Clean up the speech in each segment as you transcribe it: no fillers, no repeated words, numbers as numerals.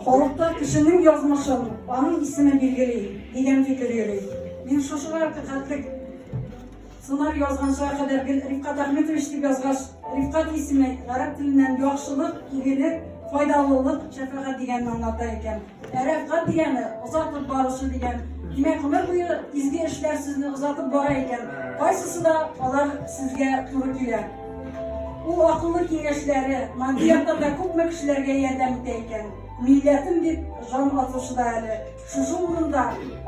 Халыкта кешенең язмышын аның исеме билгели, дигән фикер йөри. Мин шушыга хәтлек сценарий язганчыга кадәр гел Рифкат Әхмәтович дип язгач, Рифкат исеме гарәп теленнән яхшылык, игелек, файдалылык, шәфәгать дигәнне аңлата икән. Ә Рәфкать дигәне озатып баручы дигән. Димәк, гомер буе изге эшләр сезне озатып бара икән. Кайсысы да алар сезгә туры килә. Ул акыллы киңәшләре, матди яктан да күпме кешеләргә ярдәм итә икән. Милләтем дип җан атучы да әле. Шушы урында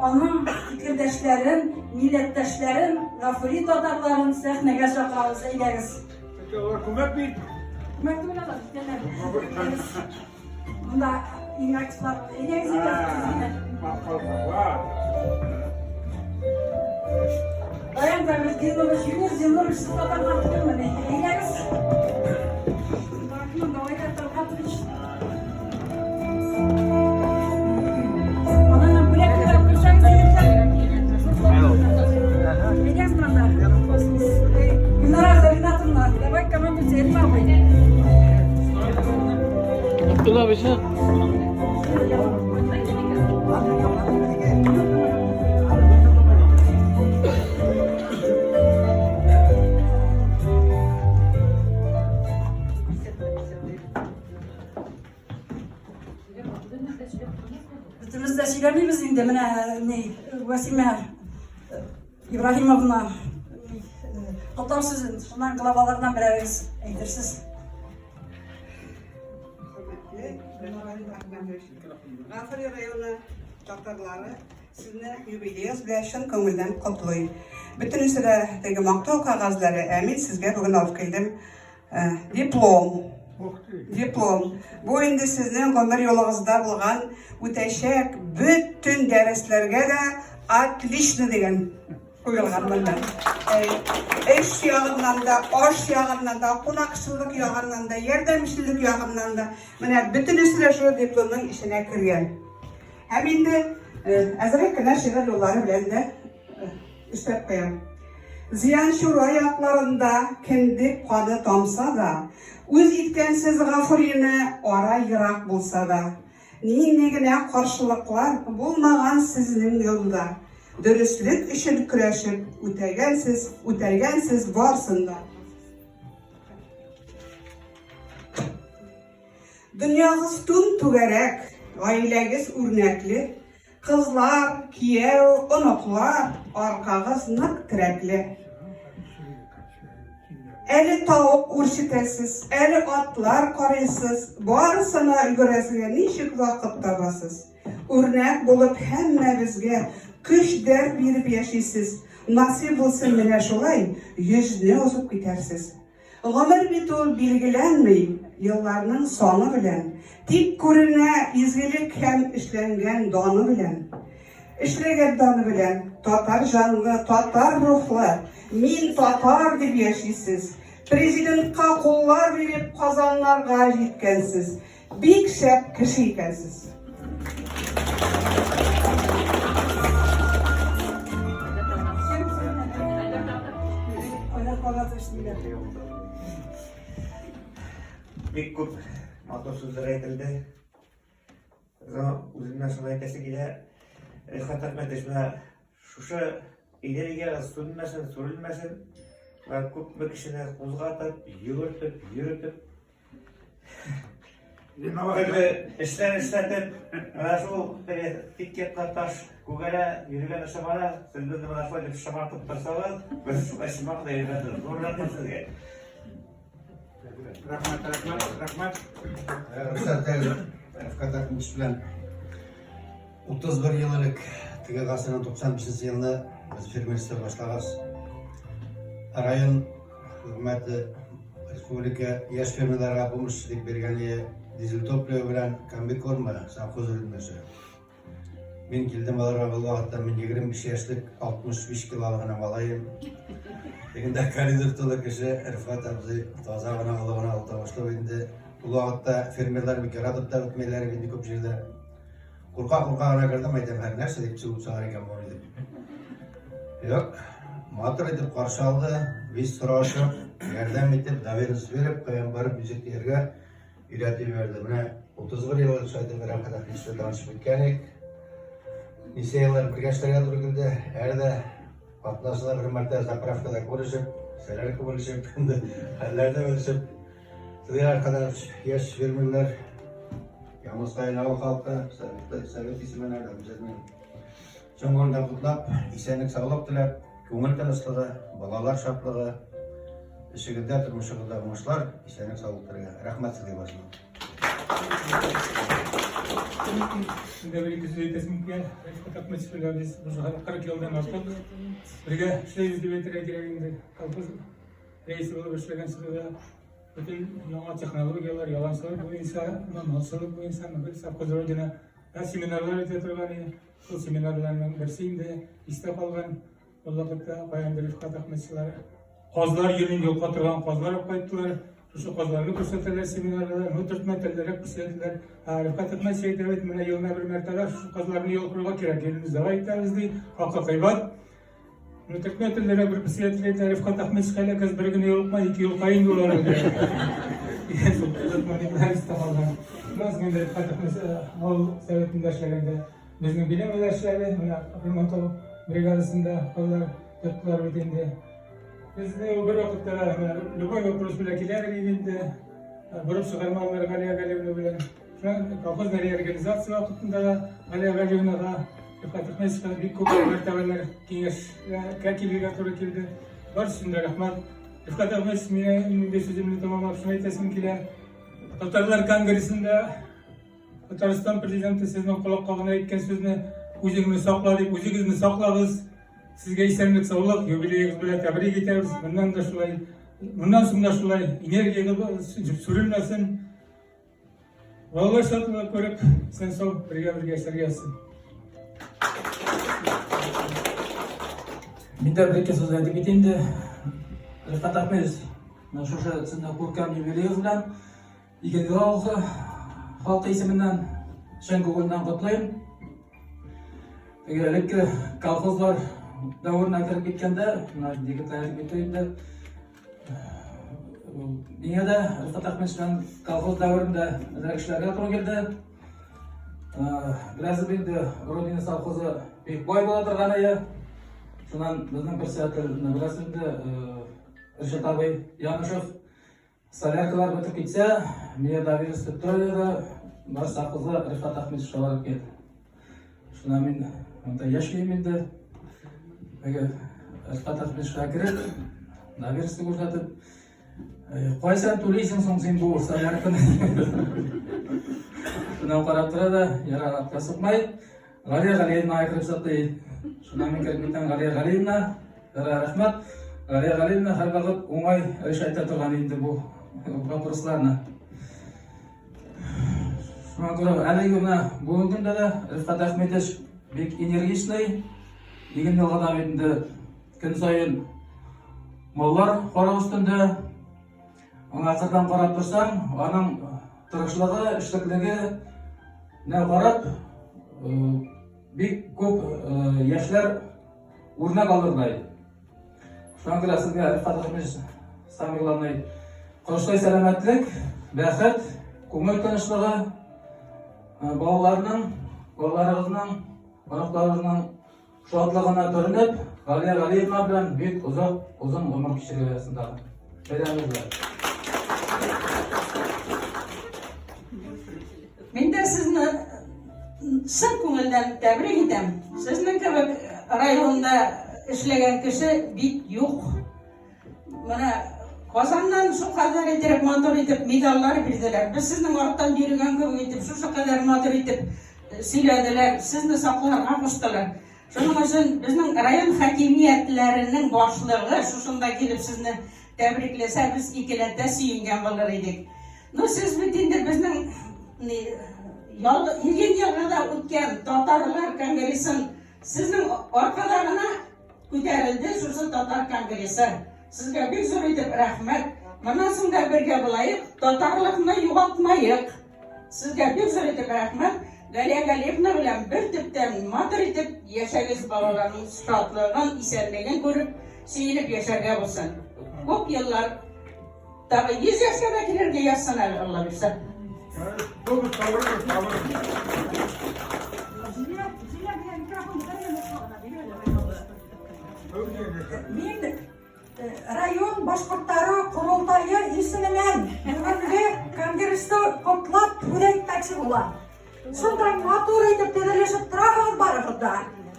аның фикердәшләрен, милләттәшләрен, Гафури татарларын сәхнәгә чакырабыз, әйдәгез. Алар күмәк бит. Күмәк түгел алар, киткәннәр. Монда иң активлар. Әйдәгез, әйдәгез. Раян Загретдинович, Юнир Зинурович, сез татарлар түгелмени? Әйдәгез. Давай, Талгатович. Abdullah abi sen. Бөтенебез дә сөйләмибез инде, менә ни, Вәсимә Ибраһимовна котлау сүзен шуннан главалардан берәрегез әйтерсез. Хөрмәтле Гафури районы татарлары сезне юбилеегыз белән чын күңелдән котлый. Бөтенесе дә теге мактау кәгазьләре, ә мин сезгә бүген алып килдем Диплом. Диплом. Бу инде сезнең гомер юлыгызда булган үтәчәк бөтен дәресләргә дә отлично дигән куелган монда. Эш ягыннан да, аш ягыннан да, кунакчыллык ягыннан да, ярдәмчеллек ягыннан да. Менә бөтенесе дә шул дипломның эченә кергән. Һәм инде әзрәк кенә шигырь юллары белән дә Өстәп куям. Зыянчура якларында кендек каны тамса да, үз иткәнсез Гафурины ара ерак булса да, нинди генә каршылыклар булмаган сезнең юлда, дөреслек өчен көрәшеп үтәгәнсез, үтәгәнсез барсын да. Дөньягыз түм-түгәрәк, гаиләгез үрнәкле, Кызлар, кияү, оныклар, аркагыз нык терәкле. Әле тавык үрчетәсез, әле атлар карыйсыз, барысына өлгерәсегә ничек вакыт табасыз? Үрнәк булып һәммәбезгә көч-дәрт биреп яшисез. Насыйп булсын менә шулай, йөзне узып китәрсез. Гомер бит ул билгеләнми елларның саны белән, тик күренә изгелек һәм эшләнгән даны белән. Эшләгән даны белән, татар җанлы, татар рухлы, мин татар дип яшисез. Президентка куллар биреп Казаннарга җиткәнсез. Бик шәп кеше икәнсез. Бик күп матур сүзләр әйтелде. Үземнән шуны әйтәсе килә. Рифкать Әхмәтович, менә шушы идеягез сүнмәсен, сүрелмәсен. Менә күпме кешене кузгатып, йөгертеп, йөртеп, Төрле эшләр эшләтеп, менә шул теге тик яткан таш күгәрә, йөргән шомара, сез безне менә шулай дип шомартып торсагыз, без шулай шомарт та йөргәнбез. Зур рәхмәт сезгә. Рәхмәт, рәхмәт, рәхмәт. Рөхсәт Рәфкать Әхмәтович белән 31 ел элек, теге гасырның 95 елны без фермерство башлагач, район хөкүмәте республика яшь фермерларга помощь дип биргән дизель топливо белән комбикорма совхоз өлмәсе. Мин килдем аларга ул вакытта мин 25 яшьлек 65 килолы гына малаем. Тегендә коридор тулы кеше Рифат абзый таза гына олы гына тавышлы инде. Ул вакытта фермерлар бик яратып та бетмәйләр инде күп җирдә. Курка-курка гына кердем, әйтәм, һәр нәрсә дип чыгып чыгар икән бу дип. Юк, матур итеп каршы алды, виз сорашып, ярдәм итеп, доверенность биреп, каян барып ничек дияргә өйрәтеп җибәрде. Менә 31 ел элек шулай итеп Рәфкать Әхмәтович белән танышып киткән идек. Ничә еллар бергә эшләргә туры килде. Әле дә атнасына бер мәртәбә заправкада күрешеп, сәләр күрешеп, инде хәлләрне белешеп. Сезгә кадәр яшь фермерлар, Ямылсайын авыл халкы, совет, совет исеменә дә үземнең чын күңелдән котлап, исәнлек, саулык теләп, күңел тынычлыгы, балалар шатлыгы, эшегездә, тормышыгызда уңышлар, исәнлек, саулык теләргә. Рәхмәт сезгә барысына. Шунда бер ике сүз әйтәсем килә. Рифкать Әхмәтов белән без уже 40 елдан артык бергә эшләйбез дип әйтергә кирәк инде. Колхоз рәисе булып эшләгән чорда бөтен яңа технологияләр, яланчылык буенча, малчылык буенча, бер совхоз Родина семинарлар үтә торган иде. Шул семинарларның берсе инде истә калган. Ул вакытта каяндыр Рифкать Әхмәтшилар казлар йөрен йолка торган казлар алып кайттылар. Шушы казларны күрсәтәләр семинарда, ну төртмә телләргә күрсәтәләр. Ә Рифкать Әхмәтши әйтә бит, менә елына бер мәртәбә шушы казларны йолкырга кирәк, йөренебез давай итәбез ди, хакы кыйбат. Ну төртмә телләргә бер председатель әйтә, Рифкать Әхмәтши хәлә кыз бер генә йолыкма, ике йолка инде улар ди. Дигән шул кызык истә калган. Шуннан соң инде Рифкать Әхмәтши авыл советында эшләгәндә Безнең биләмәдә эшләде, менә ремонтлау бригадасында алар тоттылар бит инде. Безне ул бер вакытта да менә любой вопрос белән килә идек инде. Борып чыгармадылар Галия Галиевна белән. Шуннан колхозный реорганизация вакытында да Галия Галиевнага Рифкать Әхмәтовичка бик күп мәртәбәләр киңәшкә килергә туры килде. Барысын да рәхмәт. Рифкать Әхмәтович, минем инде сүземне тәмамлап шуны әйтәсем килә. Татарлар конгрессында Татарстан президенты сезнең колакка гына әйткән сүзне үзеңне сакла дип, үзегезне саклагыз. Сезгә исәнлек, саулык, юбилеегыз белән тәбрик итәбез. Моннан да шулай, моннан соң да шулай энергиягез сүрелмәсен. Балалар шатлыгы күреп, исән сау бергә бергә яшәргә язсын. Мин дә бер-ике сүз әйтеп китим инде. Рифкать Ахмедович, менә шушы сезнең күркәм юбилеегыз белән Игенле авылы халкы исеменнән чын күңелдән котлыйм. Теге элекке колхозлар дәверенә кереп киткәндә, менә егетләр әйтеп китте инде. Миңа да Рифкать Әхмәтович белән колхоз дәверендә әзрәк эшләргә туры килде. Бераз инде Родина совхозы бик бай була торган иде. Шуннан безнең председатель бераз инде Ришат абый Янышев Соляркалар бетеп китсә, миңа доверенность тоттырды да, бар совхозга Рифат Ахметовичка барып кил. Шуннан мин анда яшим инде. Теге Рифат Ахметовичка кереп, доверенность күрсәтеп, кайчан түлисең соң син бу солярканы? Шуннан карап тора да, ярар, атка сукмай. Галия Галиевна кереп чыкты. Шуннан мин кереп киттем Галия Галиевна. Рәхмәт. Галия Галиевна һәрвакыт уңай эш әйтә торган инде бу вопросларны. Шуңа күрә әлеге менә бүгенге көндә дә Рифкать Әхмәтович бик энергичный. Иген елгада бит инде көн саен маллар карау өстендә. Аңа кырдан карап торсаң, аның тырышлыгы, эшлеклеге нә карап, бик күп яшьләр үрнәк алырдай. Шуңа күрә сезгә Рифкать Әхмәтович, самый главный, корычтай сәламәтлек, бәхет, күңел тынычлыгы, балаларның, балаларыгызның, оныкларыгызның Шатлыгына төренеп, Галия Галиевна белән бик озак, озын гомер кичерергә язсын тагын. Бәйрәмегез белән. Мин дә сезне чын күңелдән тәбрик итәм. Сезнең кебек районда эшләгән кеше бик юк. Менә Казаннан шул кадәр итеп матур итеп медальләр бирделәр. Без сезнең арттан йөргән кебек итеп, шушы кадәр матур итеп э, сөйләделәр, сезне сакларга куштылар. Шуның өчен безнең район хакимиятләренең башлыгы шушында килеп сезне тәбрикләсә, без икеләтә сөенгән булыр идек. Ну, сез бит инде безнең ял, Иген елгада үткән татарлар конгрессын сезнең аркада гына Күтәрелде шушы татар конгрессы. Сезгә бик зур итеп рәхмәт. Моннан соң да бергә булаек, татарлыкны югалтмаек. Сезгә бик зур итеп рәхмәт. Галия Галиевна белән бер төптән матур итеп яшәгез, балаларның шатлыгын, исәнлеген күреп, сөенеп яшәргә булсын. Күп еллар, тагы 100 яшькә дә килергә язсын әле, Алла бирсә. Бу табырбыз, табырбыз. Мин район башкортлары корылтае исеменнән бүгенге конгрессты котлап сүз әйтмәкче булам. Шундай матур итеп тезелешеп торагыз барыгыз да.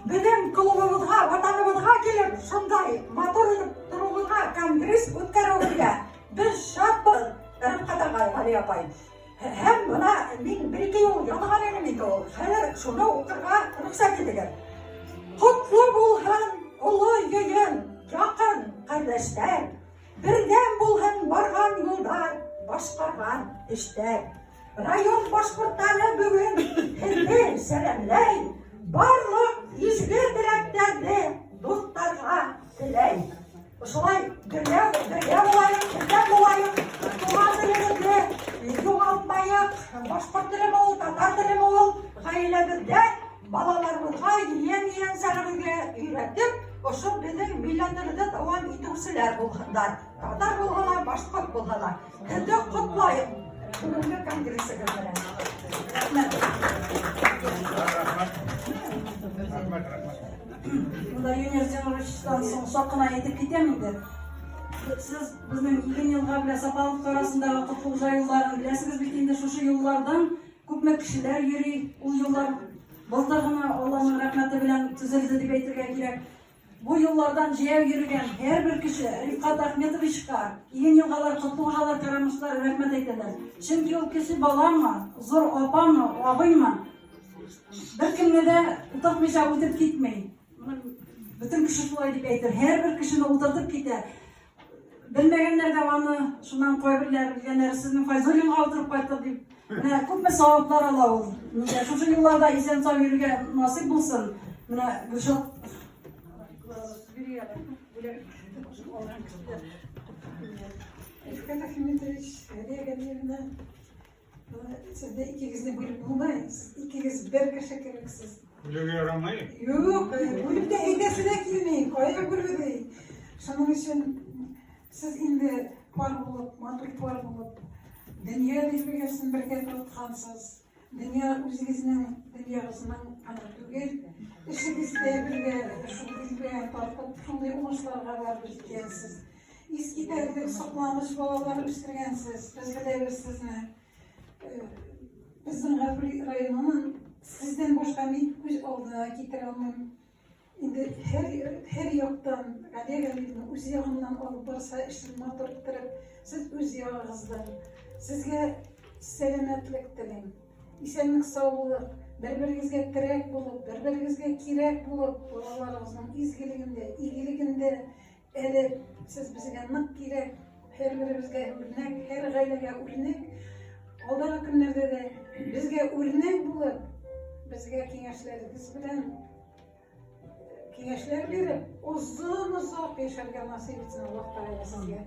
Безнең клубыбызга, ватаныбызга килеп, шундай матур итеп торуыгызга, конгресс үткәрүегезгә без шатбыз, Рәфкать агай, Гали апай. Һәм менә мин бер-ике юл язган идем инде ул. Хәзер шуны укырга рөхсәт итегез. Котлы булһын олы йөен, якын кардәшләр. Бердәм булһын барган юлдар, башкарган эшләр. Район башкортлары бүген һезне сәламләй, барлык изге теләкләрне дусларга теләй. Шулай бергә бергә булаек, бердәм булаек, туган телебезне югалтмаек. Башкорт телеме ул, татар телеме ул, гаиләбездә балаларыбызга, ен-ен өйрәтеп, ошо безнең милләтебезне дәвам итүчеләр булһыннар. Татар булһа да, башкорт булһа да. Һеҙҙе ҡотлайым бөгөнгө конгрессығыҙ менән. Рәхмәт. Рәхмәт. Рәхмәт, рәхмәт. Монда Юнир Зинуровичтан соң чак кына әйтеп китәм инде. Сез безнең Иген елга белән Сапаловка арасындагы Котлыгуҗа юлларын беләсегез бит инде. Шушы юллардан күпме кешеләр йөри. Ул юллар былтыр гына Алланың рәхмәте белән төзелде дип әйтергә кирәк. Бу юллардан җәяү йөргән һәрбер кеше Рифкат Ахметовичка, Иген елгалар, Котлыгуҗалар, Карамышлар рәхмәт әйтәләр. Чөнки ул кеше баламы, зур апамы, абыймы, беркемне дә утыртмыйча үтеп китми. Бөтен кеше шулай дип әйтер. Һәрбер кешене утыртып китә. Белмәгәннәр дә аны, шуннан кайберләре белгәннәре сезнең Файзуллинга утырып кайттык дип. Менә күпме саваплар ала ул. Менә шушы юлларда исән-сау йөрергә насыйп булсын. Менә Гөлшат Рифкат Ахметович, Галия Галиевна, Сезне икегезне бүлеп булмый. Сез икегез бер кеше кебексез. Бүлергә ярамый. Юк, бүлеп тә әйтәсе дә килми. Кая бүлү ди. Шуның өчен сез инде пар булып, матур пар булып, дөнья дилбегәсен бергә тарткансыз. Дөнья үзегезнең дөньягызның гына түгел, эшегездә бергә шул дилбегәне тартып, шундый уңышларга барып җиткәнсез. Искитәрлек сокланыч балалар үстергәнсез, без беләбез сезне. Э, безнең Гафури районының сездән башка мин күз алдына китерә алмыйм. Инде һәр, һәр яктан Галия Галиевна үз ягыннан алып барса, эшен матур иттереп, сез үз ягыгыздан. Сезгә сәламәтлек телим. Исәнлек, саулык, бер-берегезгә терәк булып, бер-берегезгә кирәк булып, балаларыгызның изгелегендә, игелегендә Әле сез безгә нык кирәк, һәрберебезгә үрнәк, һәр гаиләгә үрнәк. Алдагы көннәрдә дә безгә үрнәк булып, безгә киңәшләрегез белән киңәшләр биреп, озын-озак яшәргә насыйп итсен Аллаһ Тәгалә сезгә.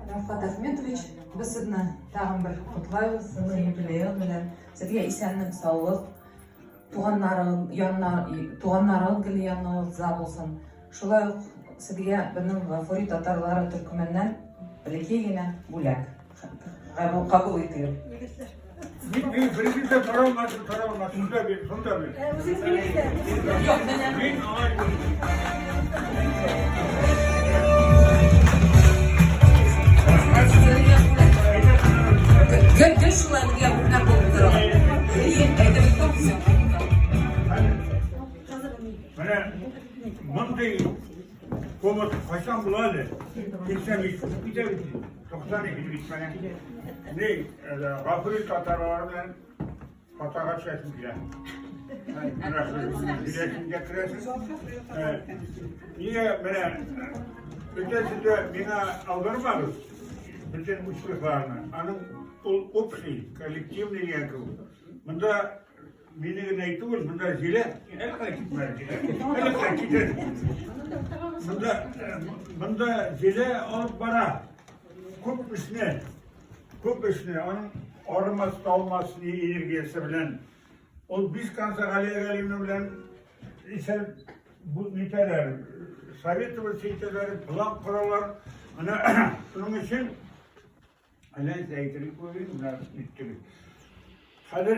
Рафкат Ахметович, без сезне тагын бер котлайбыз, сезнең юбилеегыз белән. Сезгә исәнлек, саулык, Туганнарың янына, туганнарың гел яныңызда булсын. Шулай ук сезгә безнең Гафури татарлары төркеменнән бәләкәй генә бүләк. Кабул, кабул итегез. Мин мин берегез дә тора алмасын, тора алмасын. Шунда бир, шунда бир. Үзегез белегез. Юк, менә Мин алай Гел гел шулай безгә үрнәк булып торыгыз. Менә мондый повод кайчан була әле? Килсәң китә бит. 92 бит менә. Ни, Гафури татарлары белән Фотога төшәсем килә. Менә сөйләшүгә керәсез. Нигә менә бөтенесе дә миңа алдырмагыз бөтен успехларны. Аның ул общий, коллективный дигән кебек. Монда мине генә түгел, монда Зилә, әле кая китмәде Зилә. Әле кая китә. Монда монда Зилә алып бара. Күп эшне. Күп эшне аның арымас, талмас энергиясе белән ул без конца Галия Галимовна белән исән нитәләр, советоваться итәләр, план коралар. Менә шуның өчен әллә нәрсә әйтергә күргән, менә ниттегез. Хәзер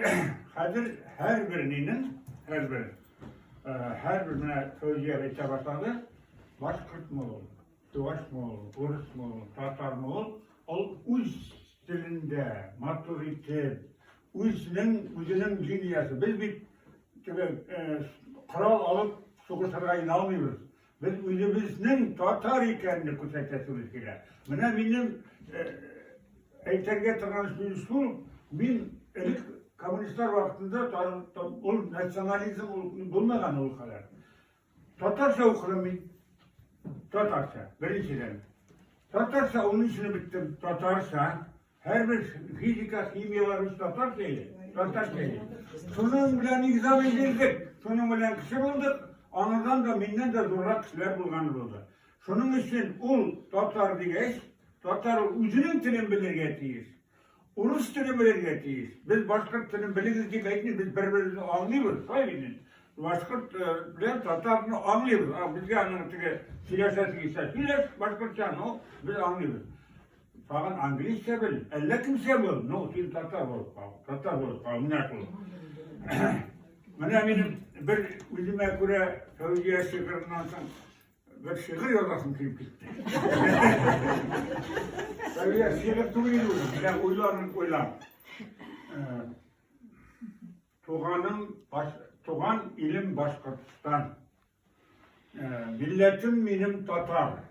хәзер һәрбер нинең, һәрбер һәрбер менә Фәүзия әйтә башлады, башкортмы ул, чувашмы ул, урысмы ул, татармы ул, ул үз телендә матур итеп, үзенең үзенең линиясе. Без бит теге корал алып сугышырга инә алмыйбыз. Без үзебезнең татар икәнне күрсәтәсебез килә. Менә минем әйтергә торган сүз шул, мин элек коммунистлар вакытында ул национализм ул булмаган ул кадәр. Татарча укыдым мин. Татарча, беренчедән. Татарча унынчыны беттем, татарча. Һәрбер физика, химияләребез татарча иде, татарча иде. Шуның белән экзамен бирдек, шуның белән кеше булдык, аңардан да миннән дә зуррак кешеләр булганы булды. Шуның өчен ул татар дигәч, татар ул үзенең телен белергә тиеш. Урыс телен белергә тиеш. Без башкорт телен белегез дип әйтмибез, без бер-беребезне аңлыйбыз, шулай бит инде. Башкорт белән татарны аңлыйбыз. А безгә аның теге сөйләшәсе килсә, сөйләш башкортча, но без аңлыйбыз. Тагын английча бел, әллә кемчә бул, но син татар булып кал, татар булып кал, менә шул. Менә минем бер үземә күрә Фәүзия шигыреннән соң бер шигырь язасым килеп китте. Фәүзия шигырь түгел инде ул, менә уйларын уйлап. Туганым, туган илем Башкортстан. Милләтем минем татар.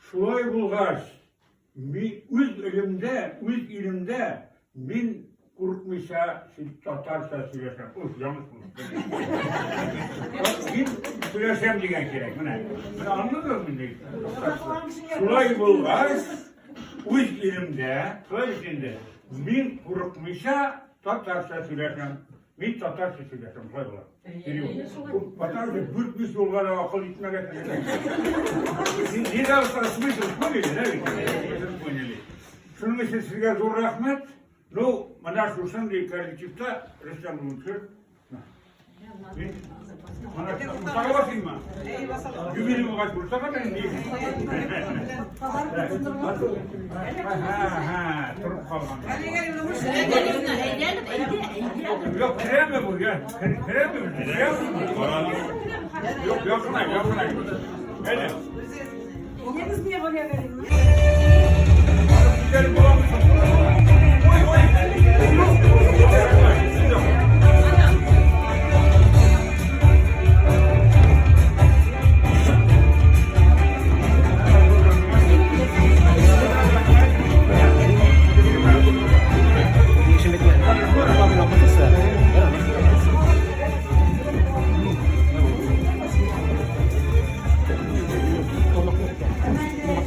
Шулай булгач, мин үз илемдә, үз илемдә мин курыкмыйча татарча сөйләшәм. Уф, яңлыш булды. Мин сөйләшәм дигән кирәк. Менә. Менә аңладыгызмы инде? Шулай булгач, үз илемдә, шулай бит инде, мин курыкмыйча татарча сөйләшәм. Мин татарча сөйләшәм, шулай була. Потому что дүрт биш юлга да акыл итмәгән. Не дал смысл, поняли, да ведь? Поняли. Шуның өчен сезгә зур рәхмәт. Ну, менә шушындый коллективта Рөстәм Муншир. Уртага басыйммы? Юбилей булгач, уртага да инде. Торып калган. Юк, керәме бу? Керәме? Керәме? Юк, якынай, якынай. Әйдә. Әйдәгез, миңа Галия Галиевна. Ой, ой. Юк.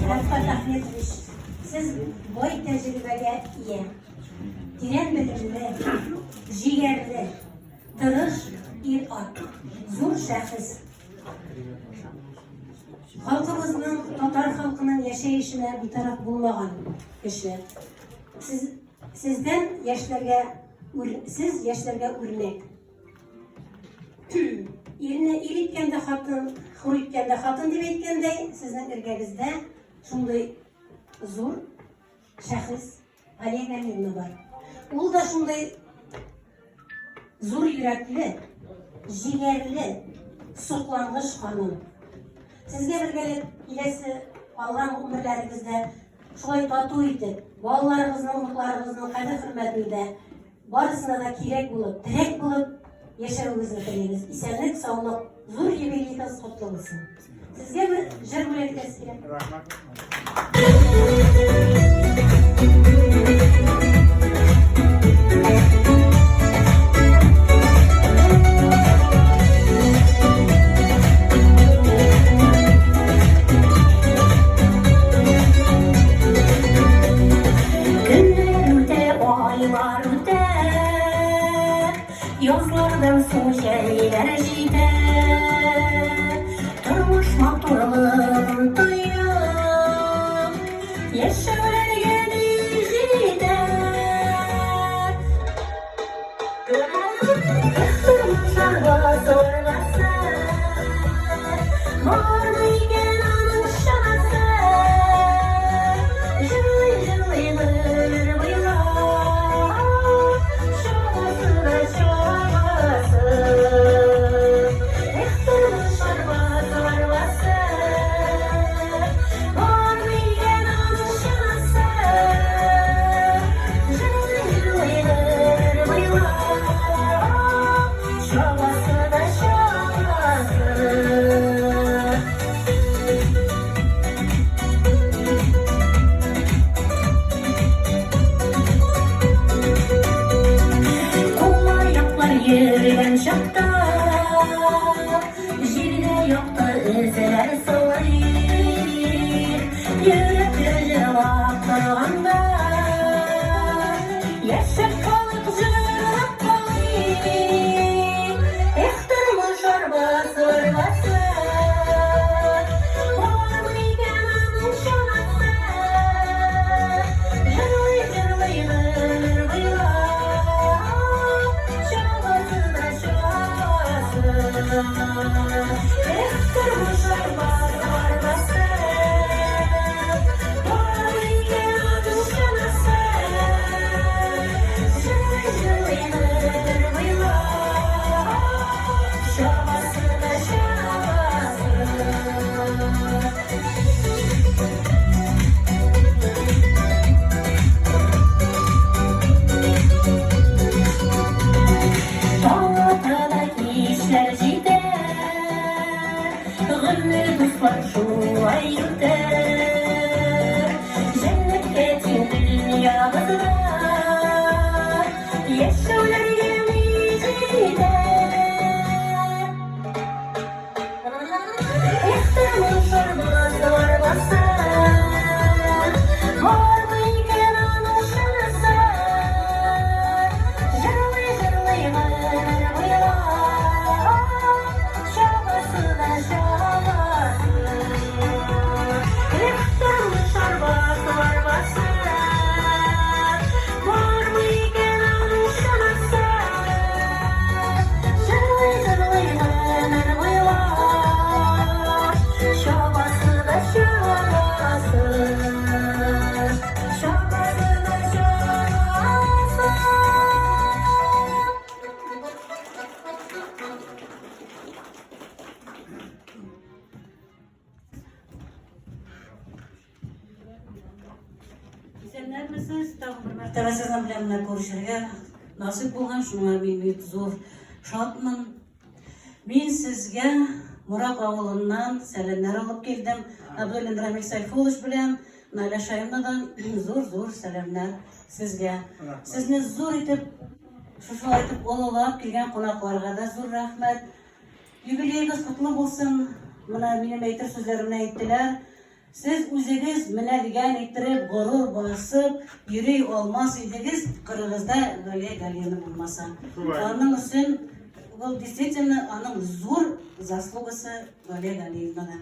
Рәфкать Ахметович, сез бай тәҗрибәгә ия, тирән белемле, җигәрле, тырыш ир-ат, зур шәхес. Халкыбызның, татар халкының яшәешенә битараф булмаган кеше. Сез, сездән яшьләргә, сез яшьләргә үрнәк. Ирне ир иткән дә хатын, хур иткән дә хатын дип әйткәндәй, сезнең эргәгездә шундый зур шәхес Галия Галиевна бар. Ул да шундый зур йөрәкле, җигәрле, соклангыч ханым. Сезгә бергәләп киләсе калган гомерләрегездә шулай тату итеп, балаларыгызның, оныкларыгызның кадер-хөрмәтендә барысына да кирәк булып, терәк булып яшәвегезне телибез. Исәнлек, саулык, зур юбилеегыз котлы булсын. Сезгә бер җыр бүләк итәсе килә. Рәхмәт. Көннәр үтә, айлар үтә, Язлардан соң җәйләр җитә. Тормыш матурлыгын тоеп, Яшәүләргә ни җитә. Тормыш арбасы арбасы, Бармы икән аның чанасы? чакта Җиргә якты эзләр салыйк Йөрәкләр җырлап торганда Яшәп калыйк, җырлап калыйк Эх, тормыш арбасы, арбасы Бармы икән аның чанасы Җырлый, җырлый гомер буйлап Чабасы да чабасы Эх, тормыш арбасы, арбасы Бармы икән аның чанасы Җырлый, җырлый гомер буйлап Чабасы да чабасы. Таң ата да кичләр җитә, Гомер дуслар шулай үтә. Җәннәткә тиң дөньябызда, Яшәүләргә ни җитә? Эх, тормыш арбасы, арбасы, Бармы икән аның чанасы? Җырлый, җырлый гомер буйлап, Чабасы да чабасы. Эх, тормыш арбасы, арбасы, Бармы икән аның чанасы? Җырлый, җырлый гомер буйлап, Чабасы да чабасы, Чабасы да чабасы. Исәннәрмесез, тагын бер мәртәбә сезнең белән менә күрешергә насыйп булган, шуңа мин бик зур шатмын. Мин сезгә Мурак авылыннан сәламнәр алып килдем. Абдуллин Рамил Сайфуллович белән Наля Шаевнадан зур-зур сәламнәр сезгә. Сезне зур итеп, шушылай итеп олылап килгән кунакларга да зур рәхмәт. Юбилеегыз котлы булсын. Менә минем әйтер сүзләремне әйттеләр. Сез үзегез менә дигән иттереп, горур басып йөри алмас идегез, кырыгызда Галия Галиевна булмаса. Аның өчен ул действительно аның зур заслугасы Галия Галиевнада.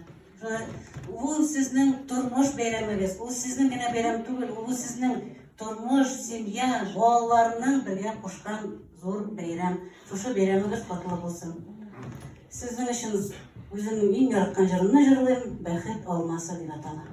Ул сезнең тормыш бәйрәмегез, ул сезнең генә бәйрәм түгел, ул сезнең тормыш, семья, балаларның бергә кушкан зур бәйрәм. Шушы бәйрәмегез котлы булсын. Сезнең өчен үземнең иң яраткан җырымны җырлыйм, Бәхет алмасы дип атала.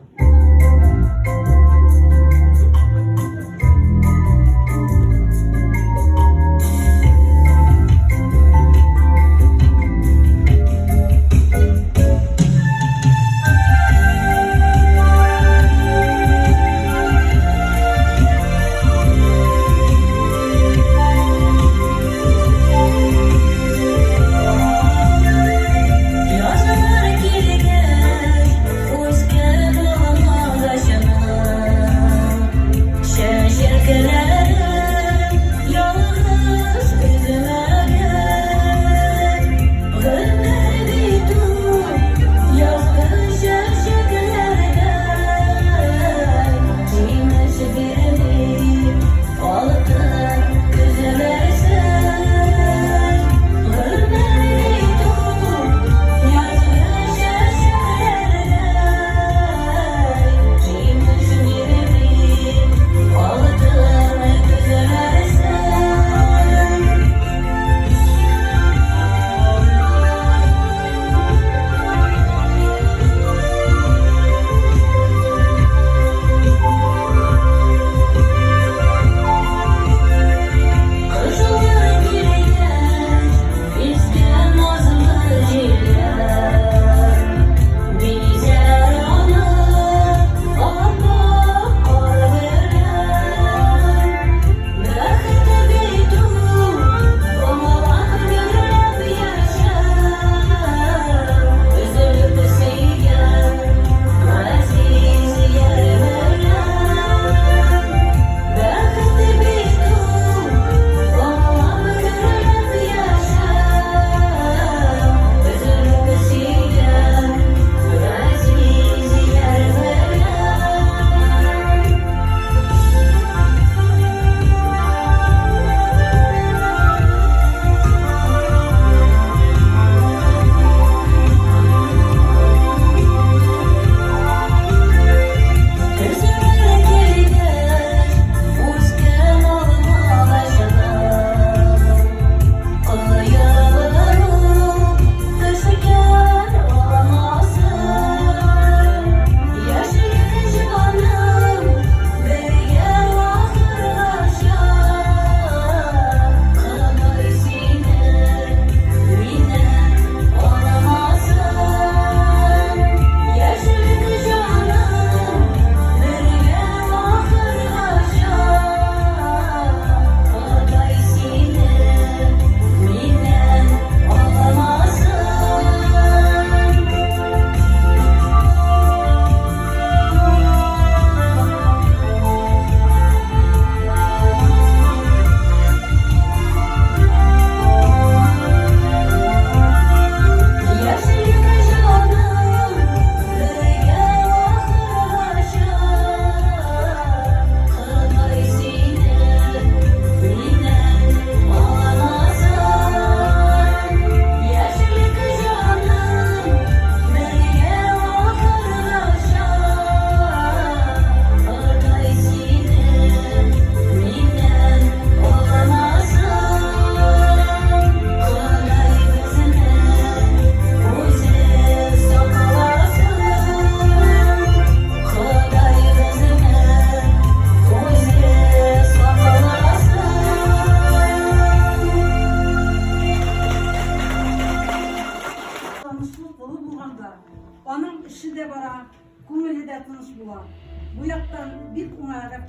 Язлар килгәч, үскән алмагачны.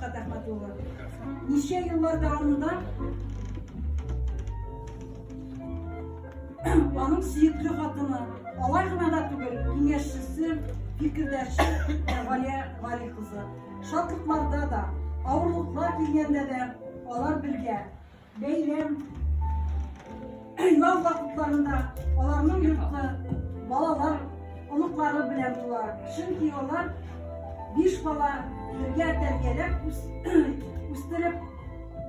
Рифкат Әхмәт улы. Ничә еллар дәвамында аның сөекле хатыны, алай гына да түгел, киңәшчесе, фикердәше Галия Гали кызы. Шатлыкларда да, авырлыклар килгәндә дә алар бергә. Бәйрәм, ял вакытларында аларның йорты балалар, оныклары белән тула. Чөнки алар биш бала бергә тәрбияләп үстереп,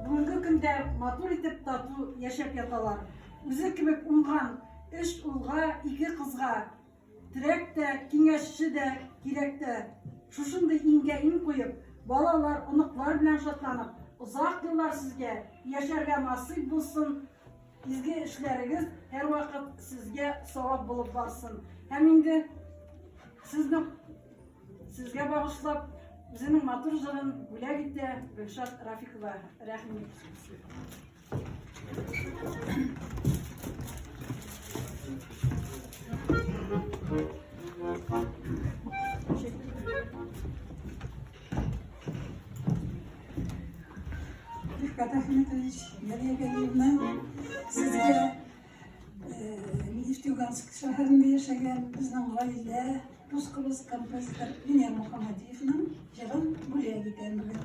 бүгенге көндә матур итеп тату яшәп яталар. Үзе кебек уңган өч улга, ике кызга Терәк тә, киңәшче дә кирәк тә. Шушындый иңгә-иң куеп, балалар, оныклар белән шатланып, озак еллар сезгә яшәргә насыйп булсын. Изге эшләрегез һәрвакыт сезгә савап булып барсын. Һәм инде сезне сезгә багышлап, үзенең матур җырын бүләк итә Гөлшат Рафикова. Рәхим итегез. Рифкат Ахметович, Галия Галиевна, сезгә Нефтеюганск шәһәрендә яшәгән безнең гаилә дус кыбыз композитор Венер Мөхәммәдиевның җырын бүләк итәм бүген.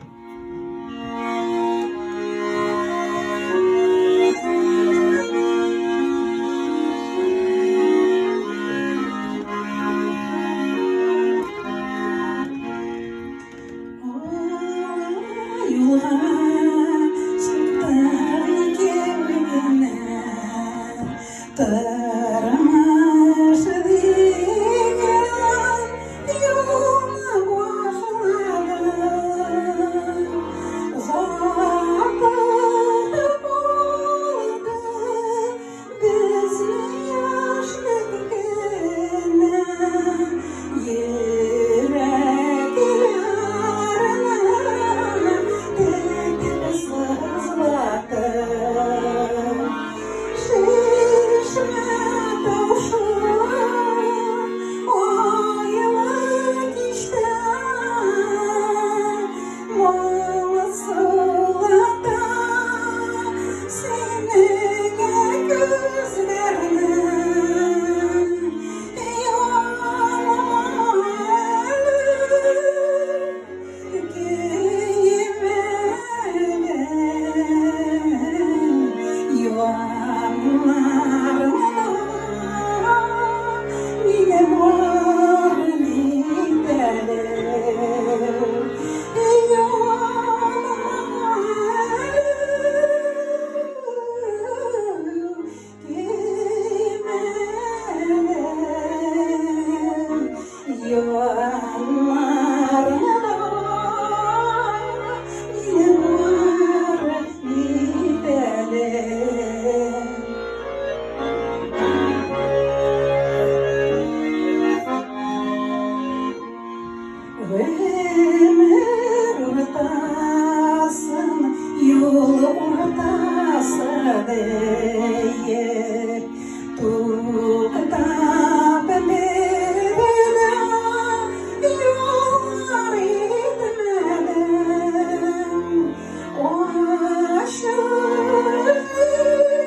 Юлга чыктык икәү генә, Тормыш дигән юлны башладык. Озатып булды безне яшьлек көне. Йөрәкләрне тетеп сызлатып. Чишмә тавышы айлы кичтә моңсулата синең күзләрне. Юлыма Гомер уртасын, юл уртасы диеп, туктап бер дә юллар итмәдем. Ачы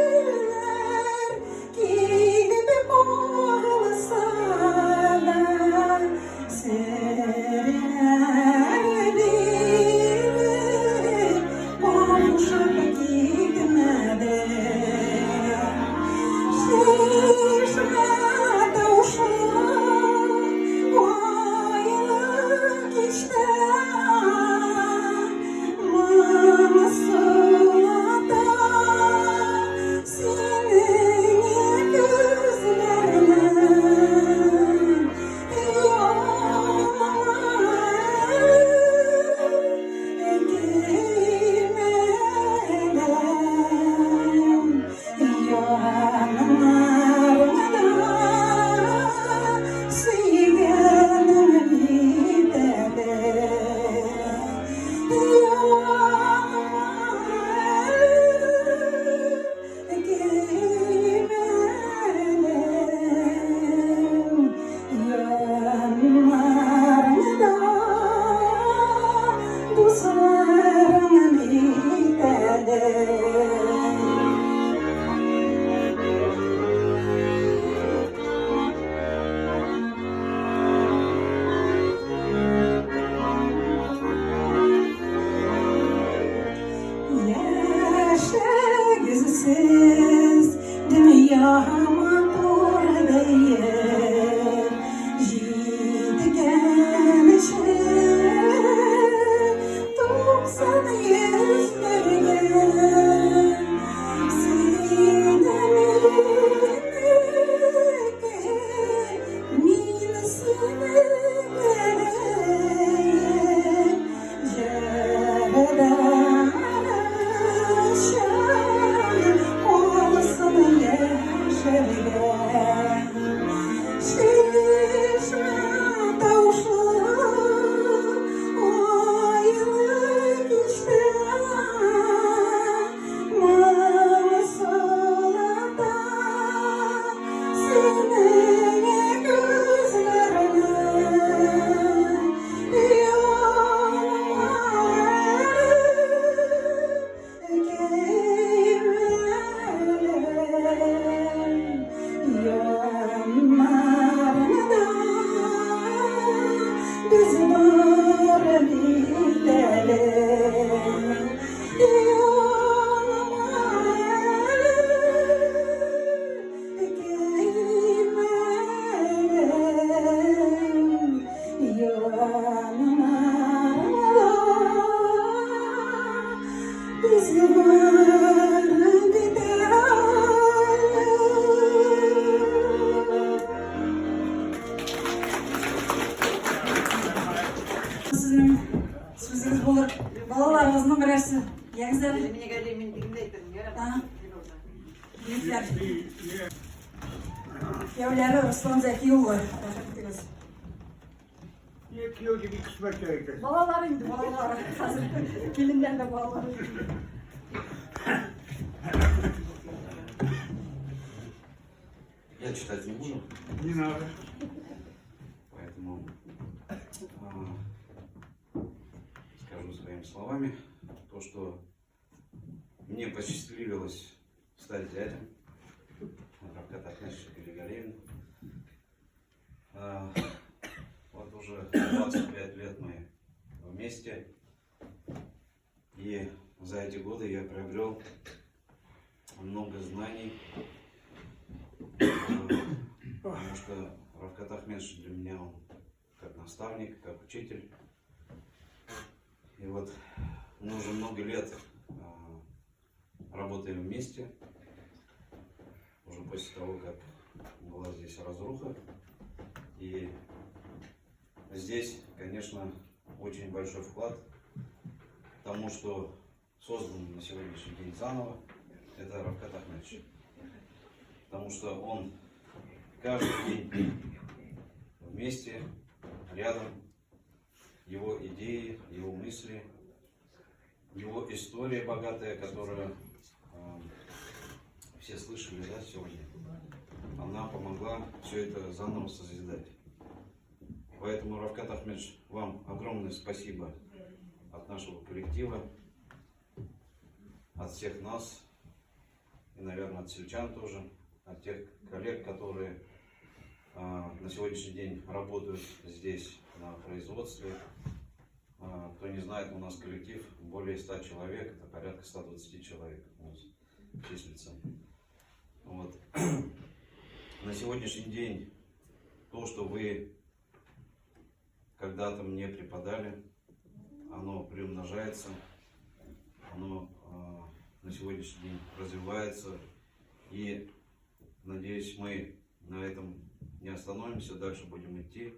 җилләр килеп кагылса да, Серләр биреп, кавышып китмәдем. Тиз йөгереп китә. Сезнең сүзегез булыр. Балаларыгызның берәрсе. Ягез әле. Егетләр. Кияүләре Руслан Зәки улы. Рәхмәт итегез. Кияү дип икесе кирәк. Балалар инде, балалар. Хәзер киленнән дә балалар. Я читать не буду. Не надо. Поэтому скажу своими словами то, что мне посчастливилось стать зятем Равката Ахмедовича Перегалевина. Вот уже 25 лет мы вместе. И за эти годы я приобрел много знаний, потому что Равкат Ахмедович для меня он как наставник, как учитель. И вот мы уже много лет работаем вместе. Уже после того, как была здесь разруха. И здесь, конечно, очень большой вклад тому, что создано на сегодняшний день заново, это Равкат Ахмедович. Потому что он каждый день вместе, рядом, его идеи, его мысли, его история богатая, которую все слышали, да, сегодня, она помогла все это заново созидать. Поэтому, Равкат Ахмедович, вам огромное спасибо от нашего коллектива, от всех нас и, наверное, от сельчан тоже, от тех коллег, которые на сегодняшний день работают здесь на производстве. Кто не знает, у нас коллектив более 100 человек, это порядка 120 человек у нас числится. Вот. На сегодняшний день то, что вы когда-то мне преподали, оно приумножается, оно на сегодняшний день развивается. И, надеюсь, мы на этом не остановимся, дальше будем идти,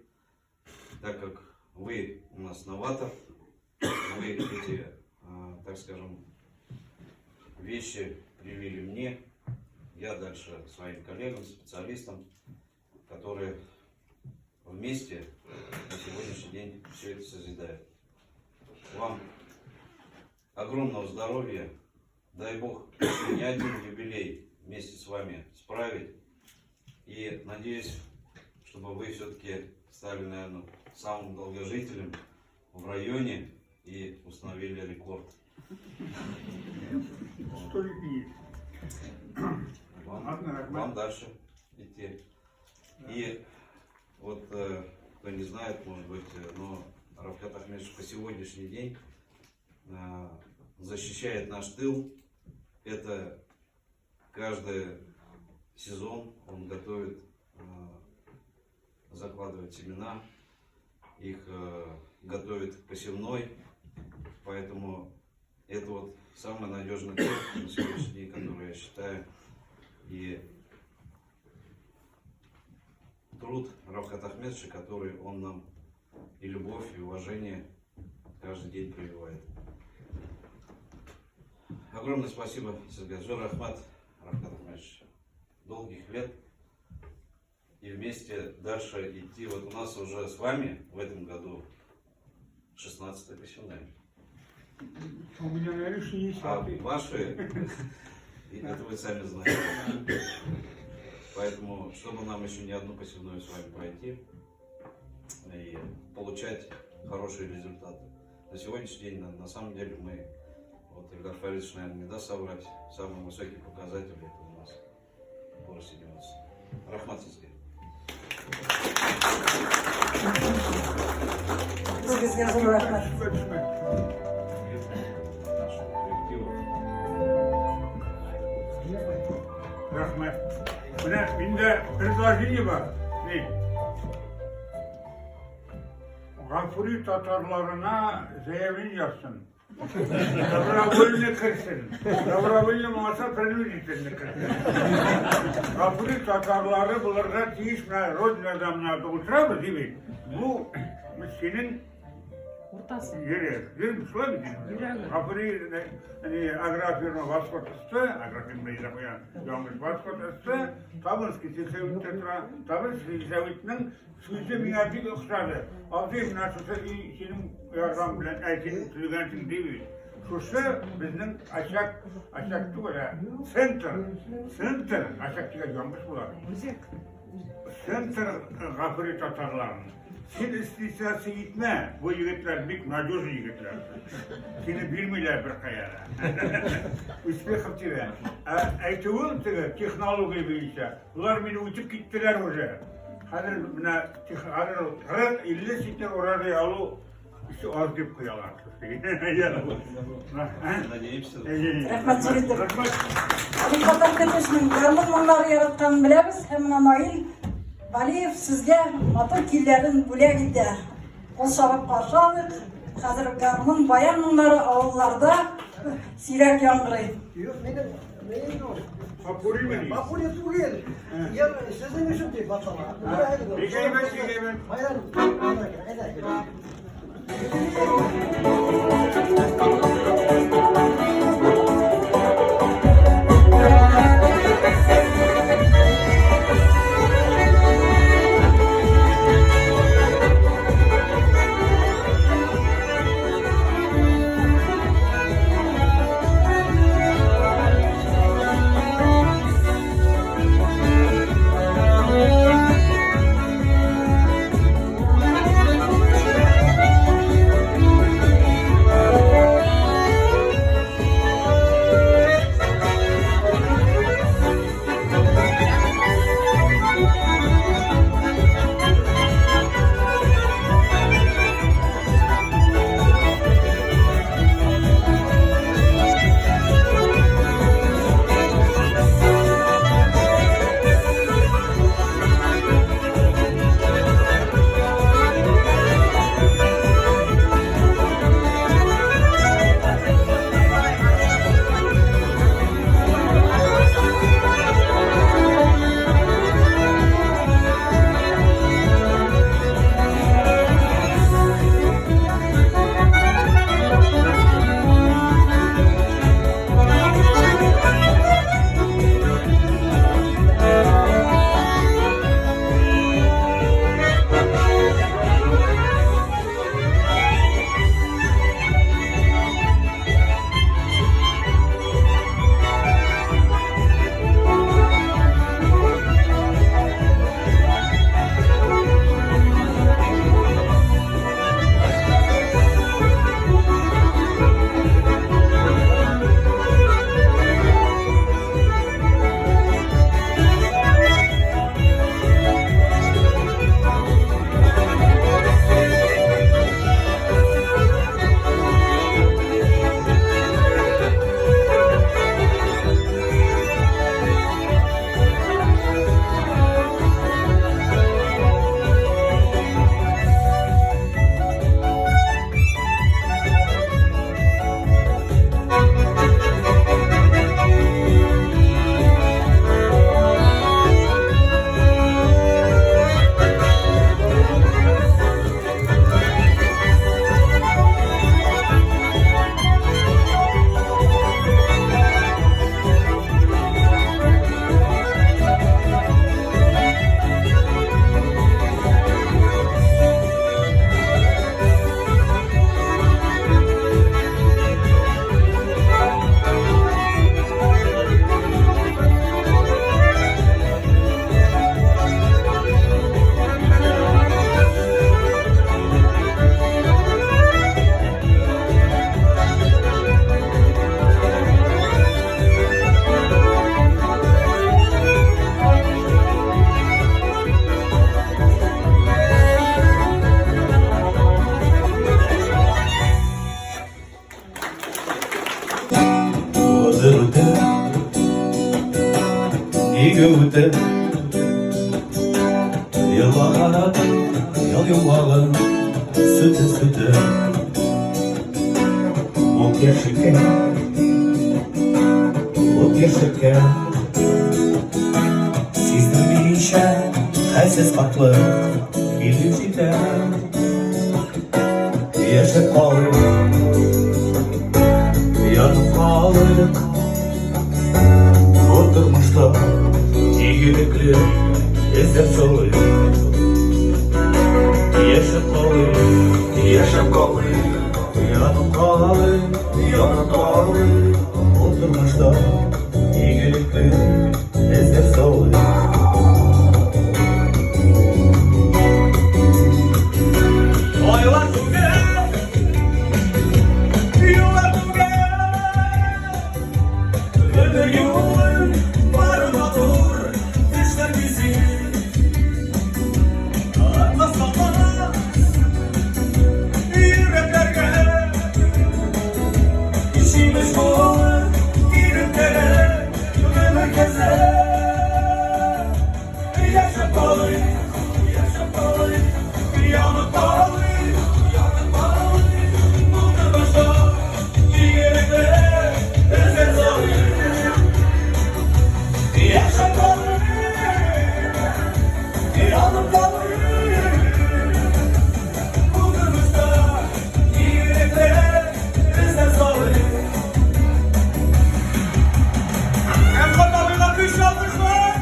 так как вы у нас новатор, вы эти, так скажем, вещи привили мне, я дальше своим коллегам, специалистам, которые вместе на сегодняшний день все это созидают. Вам огромного здоровья, дай Бог не один юбилей вместе с вами справить. И надеюсь, чтобы вы все-таки стали, наверное, самым долгожителем в районе и установили рекорд. Вам дальше идти. И вот, кто не знает, может быть, но Равкат Ахмедович по сегодняшний день защищает наш тыл. Это каждый сезон он готовит, закладывает семена, их готовит к посевной. Поэтому это вот самый надежный тыл на сегодняшний день, который я считаю. И труд Равката Ахмедовича, который он нам и любовь, и уважение каждый день прививает. Огромное спасибо, Сергей Рахмат, Равкат Ахмедович. Долгих лет и вместе дальше идти. Вот у нас уже с вами в этом году 16-я посевная. У меня, наверное, 60-й. А ваши, это вы сами знаете. Поэтому, чтобы нам еще не одну посевную с вами пройти и получать хорошие результаты. На сегодняшний день, на самом деле, мы, вот Ильдар Фаридович, наверное, не даст соврать, самые высокие показатели это у нас по растениеводству. Рахмат сезгә. Сезгә зур рәхмәт. Нашему коллективу. Рәхмәт. Менә миндә предложение бар. Ни? Гафури татарларына заявление язсын. Добровольно керсен. Добровольно булмаса, принудительно керсен. Гафури татарлары булырга тиеш, менә Родинада менә утырабыз, дибез. Бу синең Уртасы. Йөрәк. Йөрәк шулай бит инде. Йөрәге. Гафури не агрофирма Восход СТ, агрофирма яза куя, яңгыш Восход СТ, Табынский сельсоветта тора. Табынский сельсоветның сүзе миңа бик охшады. Абзый, менә шушы өй синең ярдәм белән, ә син төзегәнсең ди бит. Шушы безнең очаг, очаг түгел, ә центр, центр, очаг дигән яңгыш була. Үзәк. Центр Гафури татарларының. Син истисасы итмә, бу егетләр бик надежный егетләр. Сине бирмиләр бер кая да. Успехов тебе. Ә әйтүем теге технология буенча, болар мине үтеп киттеләр уже. Хәзер менә хәзер 40-50 центнер урожай алу Еще аз дип куялар. Надеемся. Рәхмәт зур итеп. Рифат Ахметовичның гармун моңнары яратканын беләбез һәм менә Наил Валиев сезгә матур көйләрен бүләк итә. Кул чабып каршы алыйк. Хәзер гармун, баян моңнары авылларда сирәк яңгырый. Юк, минем минем ул. Попуримени? Попури түгел. Я сезнең өчен дип атала. Бик әйбәт, бик әйбәт. Майран, әйдә. Ут яшелкә, ут яшелкә. Сиздермичә хәлсез картлык килеп җитә. Яшәп калыйк, янып калыйк. Бу тормышта игелекле эзләп салыйк. Яшәп калыйк, яшәп калыйк, янып калыйк, янып калыйк. Бу тормышта игелекле эзләп салыйк. Айлар түгел, еллар түгел. Гомер юлы бар матур төшләр бизи. Атмас талмас йөрәкләргә. Җимеш булып тирәнтәрә гомер кәзе. Яшәп калыйк, яшәп калыйк, янып калыйк, янып калыйк, бу тормышта игелекле эзләр салыйк. Яшәп калыйк, янып калыйк, бу тормышта игелекле эзләр салыйк. Әмма табигать көчле алкышлар!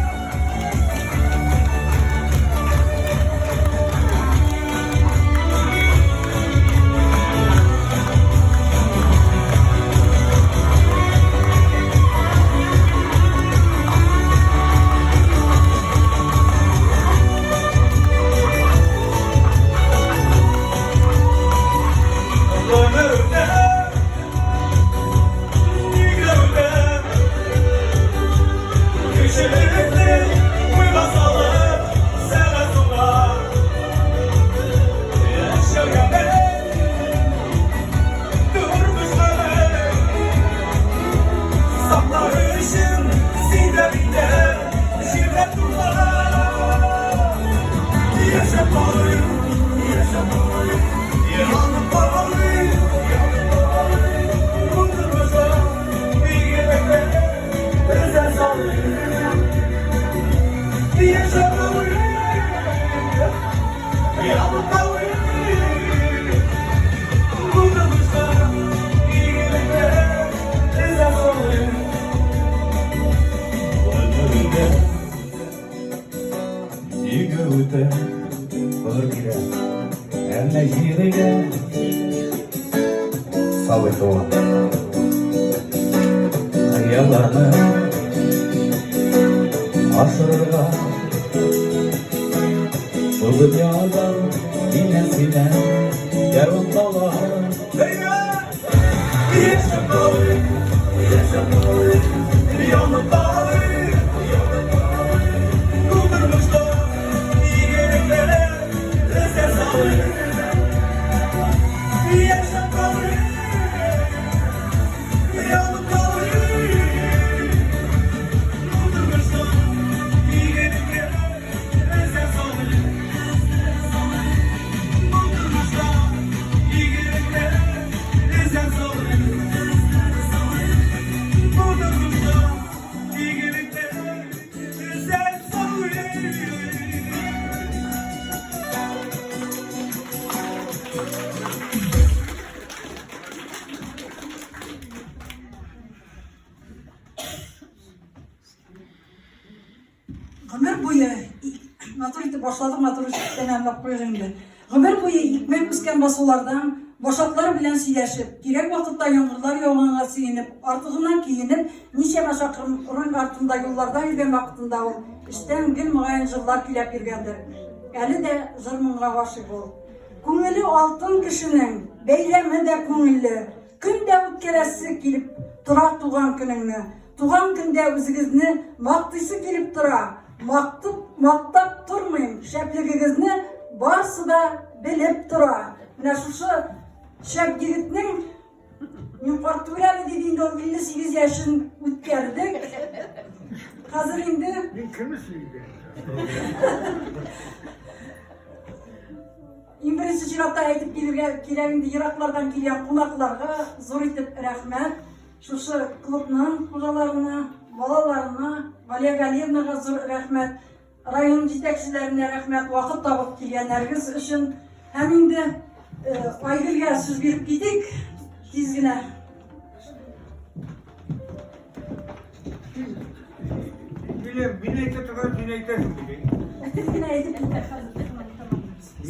Хыялларны ашырырга Бу дөньядан миннән синә дәвам кала. Яшәп калыйк, яшәп калыйк, янып калыйк, янып калыйк. Бу тормышта игелекләр эзләр салыйк. Яшәп калыйк, янып калыйк. Бу тормышта игелекләр эзләр салыйк. Бу тормышта игелекләр эзләр салыйк. Бу тормышта игелекләр эзләр салыйк. Гомер буе матур итеп башладык, матур итеп тәмамлап куйыйк инде. Гомер буе икмәк үскән басулардан башаклар белән сөйләшеп, кирәк вакытта яңгырлар яуганга сөенеп, артыгыннан киенеп, ничәмә чакрым руль артында юлларда йөргән вакытында ул эчтән гел мөгаен җырлар көйләп йөргәндер. Әле дә җыр-моңга гашыйк ул. Күңеле алтын кешенең, бәйрәме дә күңелле. Көн дә үткәрәсе килеп тора туган көнеңне. Туган көндә үзегезне мактыйсы килеп тора. Мактып, мактап тормыйм, шәплегегезне барсы да белеп тора. Менә шушы шәп егетнең мин карт түгел әле диде инде ул 58 яшен үткәрдек. Хәзер инде Мин кемне сөйгән? Иң беренче чиратта әйтеп килергә кирәк инде ераклардан килгән кунакларга зур итеп рәхмәт. Шушы клубның хуҗаларына, балаларына, Галия Галиевнага зур рәхмәт. Район җитәкчеләренә рәхмәт, вакыт табып килгәннәрегез өчен. Һәм инде Айгөлгә сүз биреп китик, тиз генә. Мин әйтә торган, син әйтәсең бит. Тиз генә әйтеп китә хәзер.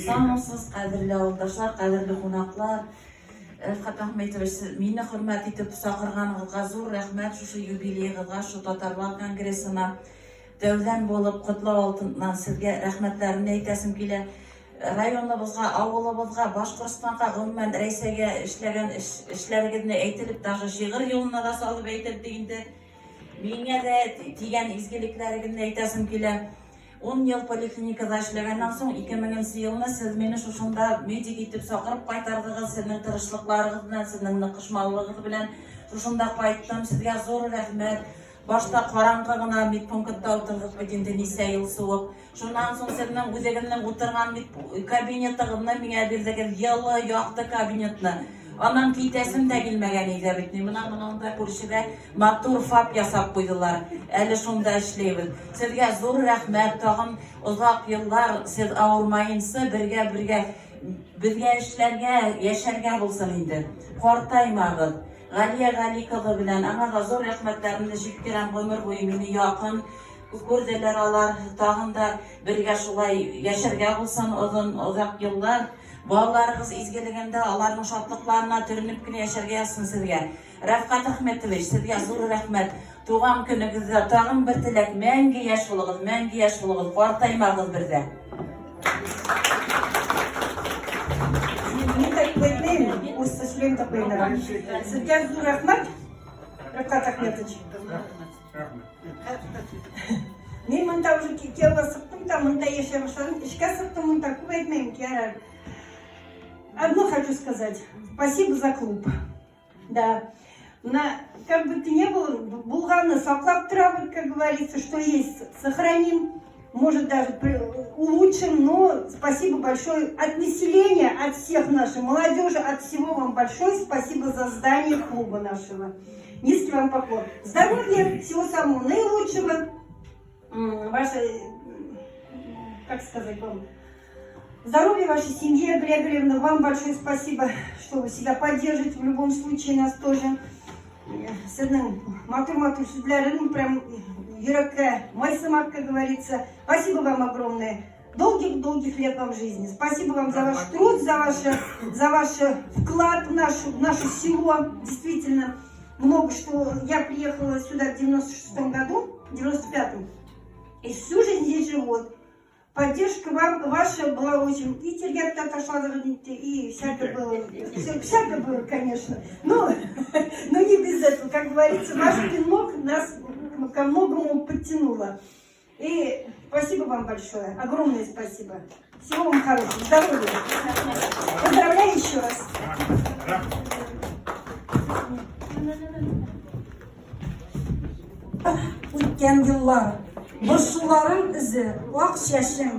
Саумысыз, кадерле авылдашлар, кадерле кунаклар. Рәфкать Әхмәтович, сез мине хөрмәт итеп чакырганыгызга зур рәхмәт шушы юбилеегызга, шушы татарлар конгрессына. Тәүдән булып котлау алдыннан сезгә рәхмәтләремне әйтәсем килә. Районыбызга, авылыбызга, Башкортстанга, гомумән, Рәйсәгә эшләгән эшләрегезне әйтелеп, даже шигырь юлына да салып әйтелде инде. Миңа да тигән изгелекләрегезне әйтәсем килә. Ун ел поликлиникада эшләгәннән соң, 2000 нче елны сез мине шушында медик итеп чакырып кайтардыгыз, сезнең тырышлыкларыгыз белән, сезнең ныкышмалылыгыз белән шушында кайттым. Сезгә зур рәхмәт. Башта караңгы гына медпунктта утырдык бит инде ничә ел суык. Шуннан соң сезнең үзегезнең утырган мед кабинетыгызны миңа бирдегез, елы, якты кабинетны. Аннан китәсем дә килмәгән иде бит. Менә монда күршедә матур ФАП ясап куйдылар. Әле шунда эшлибез. Сезгә зур рәхмәт. Тагын озак еллар сез авырмаенчы бергә-бергә безгә эшләргә, яшәргә булсын инде. Картаймагыз. Галия Гали кызы белән аңа да зур рәхмәтләремне җиткерәм. Гомер буе мине якын күрделәр алар. Тагын да бергә шулай яшәргә булсын озын, озак еллар. Балаларыгыз изгелегендә, аларның шатлыкларына төренеп кенә яшәргә язсын сезгә. Рәфкать Әхмәтович, сезгә зур рәхмәт. Туган көнегездә тагын бер теләк, мәңге яшь булыгыз, мәңге яшь булыгыз, картаймагыз бер дә. Мин дә күп әйтмәйм, урысча сөйләйм дә куймыйм. Сезгә зур рәхмәт, Рәфкать Әхмәтович. Мин монда уже кияүгә сыктым да, монда яшәй башладым. Эшкә сыктым монда, күп әйтмәйм, ярар. Одно хочу сказать. Спасибо за клуб. Да. На, как бы ты ни был, булганны саклап торабыз, как говорится, что есть, сохраним, может даже улучшим, но спасибо большое от населения, от всех нашей молодежи, от всего вам большое спасибо за здание клуба нашего. Низкий вам поклон. Здоровья, всего самого наилучшего. Ваше, как сказать вам, здоровья вашей семье, Григорьевна, вам большое спасибо, что вы всегда поддерживаете в любом случае нас тоже. Сезнең матур-матур сүзләрен прям йөрәккә май сымак, как говорится. Спасибо вам огромное. Долгих-долгих лет вам жизни. Спасибо вам за ваш труд, за ваш вклад в наше село. Действительно, много что. Я приехала сюда в 96-м году, в 95-м. И всю жизнь здесь живу. Поддержка вам, ваша была очень... И тиргәп ташладык, и всякое было. Все, всякое было, конечно. Но не без этого. Как говорится, ваш пинок нас ко многому подтянуло. И спасибо вам большое. Огромное спасибо. Всего вам хорошего. Здоровья. Поздравляю еще раз. Үткән еллар, борчуларың эзе, ак чәчең,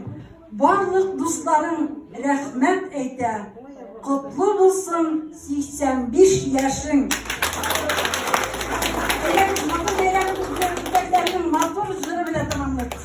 барлык дусларың рәхмәт әйтә. Котлы булсын 85 яшең. Бәйрәм, матур бәйрәмебезне үзбәкләрнең матур җыры белән тәмамлыйк.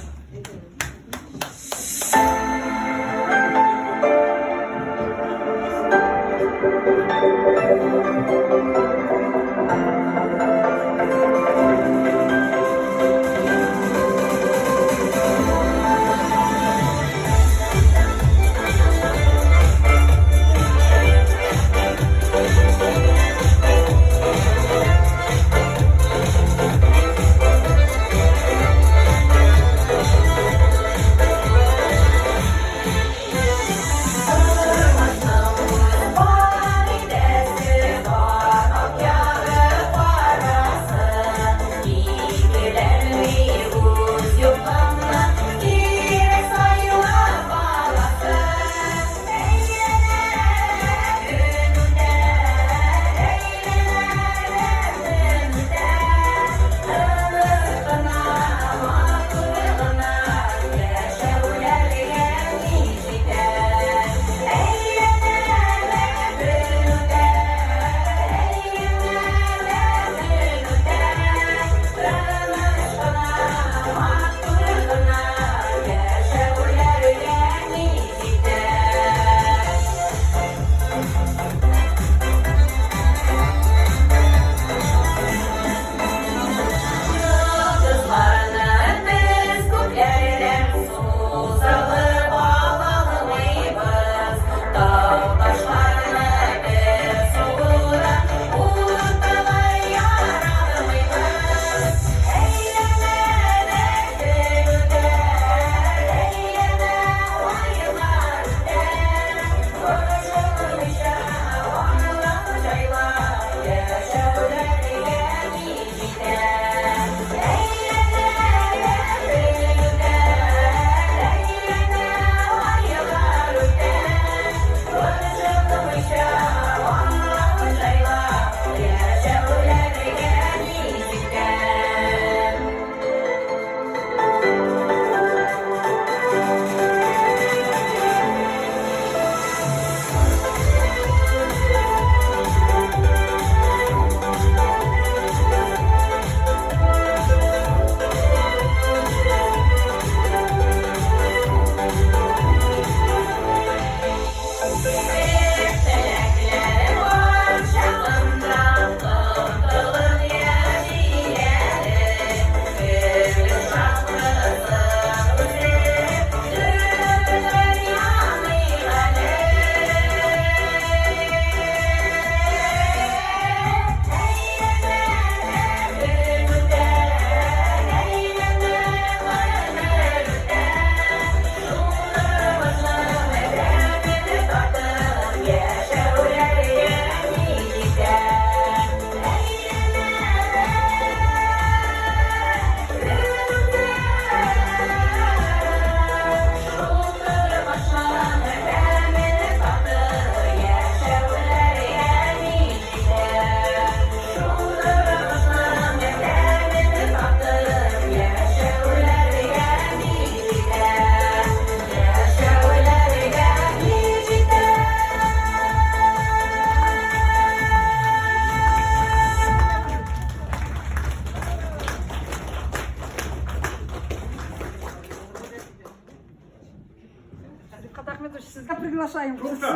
сезгә приглашаем. Тукта.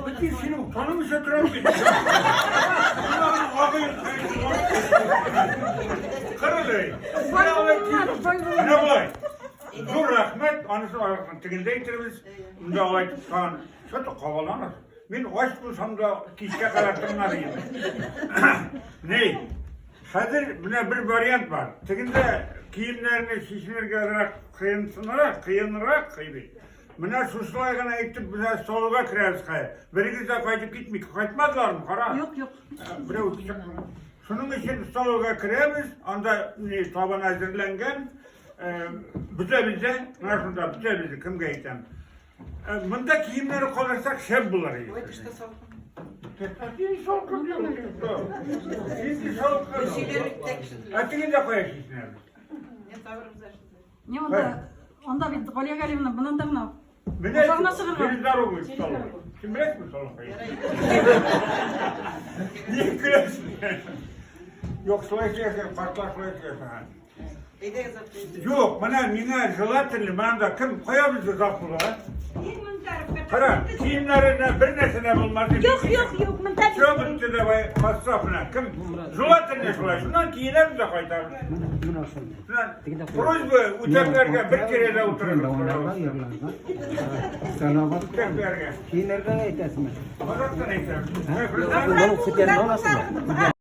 Бөтен синең танымыйча торам бит. Кырылый. Менә болай. Зур рәхмәт, анысы арасында тегендә әйтербез. Монда алай тоткан. Что-то кабаланасыз. Мин ач булсам да кичкә кадәр тыңлар идем. Ни? Хәзер менә бер вариант бар. Тегендә киемнәрне чишенергә азрак кыенсынрак, кыенрак бит. Менә шушылай гына әйтеп, без столга керәбез хәзер. Берегез дә кайтып китми. Кайтмадылармы? Кара. Юк, юк. Берәү чыкмады. Шуның өчен столга керәбез, анда ни табын әзерләнгән. Бөтәбез дә, менә шунда бөтәбез дә, кемгә әйтәм. Монда киемнәре калдырсак шәп булыр иде. Ой, тышта салкын. Син салкын Син салкын. Ә тегендә кая чишенәбез? Не анда, анда бит Галия Галиевна моннан гына. Менә Озагына чыгарга. через дорогу столовый. Син беләсеңме столовый? Ни көләсең? Юк, шулай киләсең, картлар шулай киләсең. Юк, менә миңа желательно, менә анда кем кая безне Зафура? Кара, киемнәренә бер нәрсә дә булмас. Юк, юк, юк, монда Все бетте давай, поставь менә. Кем желательно шулай. Шуннан киенәбез дә кайтабыз. Шуннан просьба үтәпләргә бер тирәдә утырыгыз. Үтәпләргә. Киенергә әйтәсеңме? Азактан әйтәм. Моның фикерен аласыңмы?